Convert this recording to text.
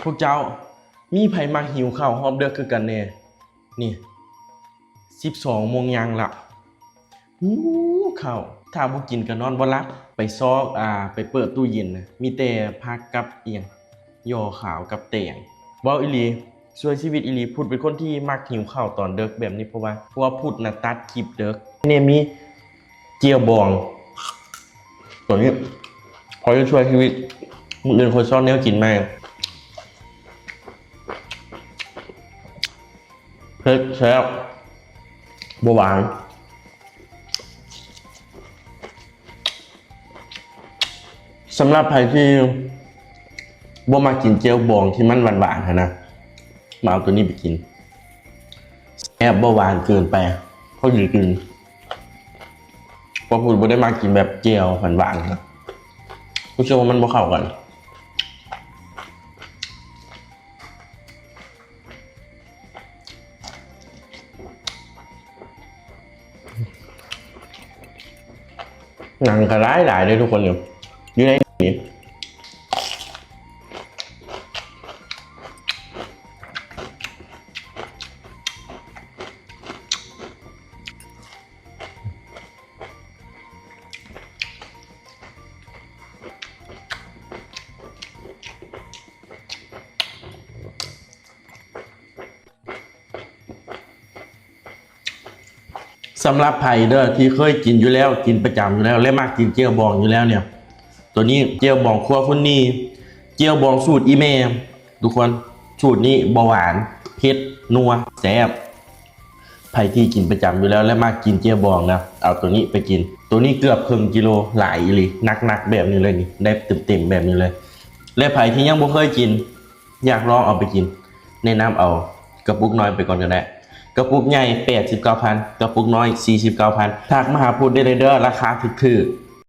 ພວກເຈົ້າ ມີໃຜມັກຫິວເຂົ້າຮອບເດິກຄືກັນແດ່? ນີ້ ສິບສອງໂມງຍັງລະ ຫິວເຂົ້າ ຖ້າບໍ່ກິນກໍນອນບໍ່ຫຼັບ. ໄປຊອກ ອ່າ ໄປເປີດຕູ້ເຢັນນະ ມີແຕ່ຜັກກັບອີ່ຫຍັງ ຍໍ່ຂາວກັບແຕງ. ເວົ້າອີ່ຫຼີ ຊ່ວຍຊີວິດອີ່ຫຼີ ພຸດເປັນຄົນທີ່ມັກຫິວເຂົ້າຕອນເດິກແບບນີ້ ເພາະວ່າ ເພາະວ່າພຸດນະຕັດຄລິບເດິກ. ນີ້ມີ ເຈວບອງ ຕົວນີ້ ຂ້ອຍຈະຊ່ວຍຊີວິດ ມື້ອື່ນຂ້ອຍຊອກແນວກິນໃໝ່. ເຜັດ ແຊບ ບໍ່ຫວານ. ສຳລັບໃຜທີ່ບໍ່ມັກກິນເຈວບອງທີ່ມັນຫວານໆຫັ້ນນະ ມາເອົາຕົວນີ້ໄປກິນ. ແຊບ ບໍ່ຫວານເກີນໄປ ພໍດີກິນ. ເພາະວ່າບໍ່ໄດ້ມັກກິນແບບແຈ່ວຫວານໆນະ ຮູ້ສຶກວ່າມັນບໍ່ເຂົ້າກັນ. ໜັງກໍຫຼາຍໆເດ້ທຸກຄົນ ຢູ່ໃນນີ້. ສຳລັບໃຜເດີທີ່ເຄີຍກິນຢູ່ແລ້ວ ກິນປະຈຳຢູ່ແລ້ວ ແລະ ມັກກິນເຈວບອງຢູ່ແລ້ວເນ່ຍ ໂຕນີ້ເຈວບອງຄົວຄຸນນີ ເຈວບອງສູດອີ່ແມ່ ທຸກຄົນ ສູດນີ້ບໍ່ຫວານ ເຜັດ ນົວ ແຊບ. ໃຜທີ່ກິນປະຈຳຢູ່ແລ້ວ ແລະ ມັກກິນເຈວບອງນະ ເອົາໂຕນີ້ໄປກິນ. ໂຕນີ້ເກືອບເຄິ່ງກິໂລ ຫຼາຍອີ່ຫຼີ ໜັກໆແບບນີ້ເລີຍນີ້ ໄດ້ເຕັມໆແບບນີ້ເລີຍ. ແລະ ໃຜທີ່ຍັງບໍ່ເຄີຍກິນ ຢາກລອງເອົາໄປກິນ ແນະນຳເອົາກະປຸກນ້ອຍໄປກ່ອນກໍໄດ້ ກະປຸກໃຫຍ່ແປດສິບເກົ້າພັນ ກະປຸກນ້ອຍສີ່ສິບເກົ້າພັນ. ທັກມາຫາພຸດໄດ້ເລີຍເດີ ລາຄາຖືກໆ.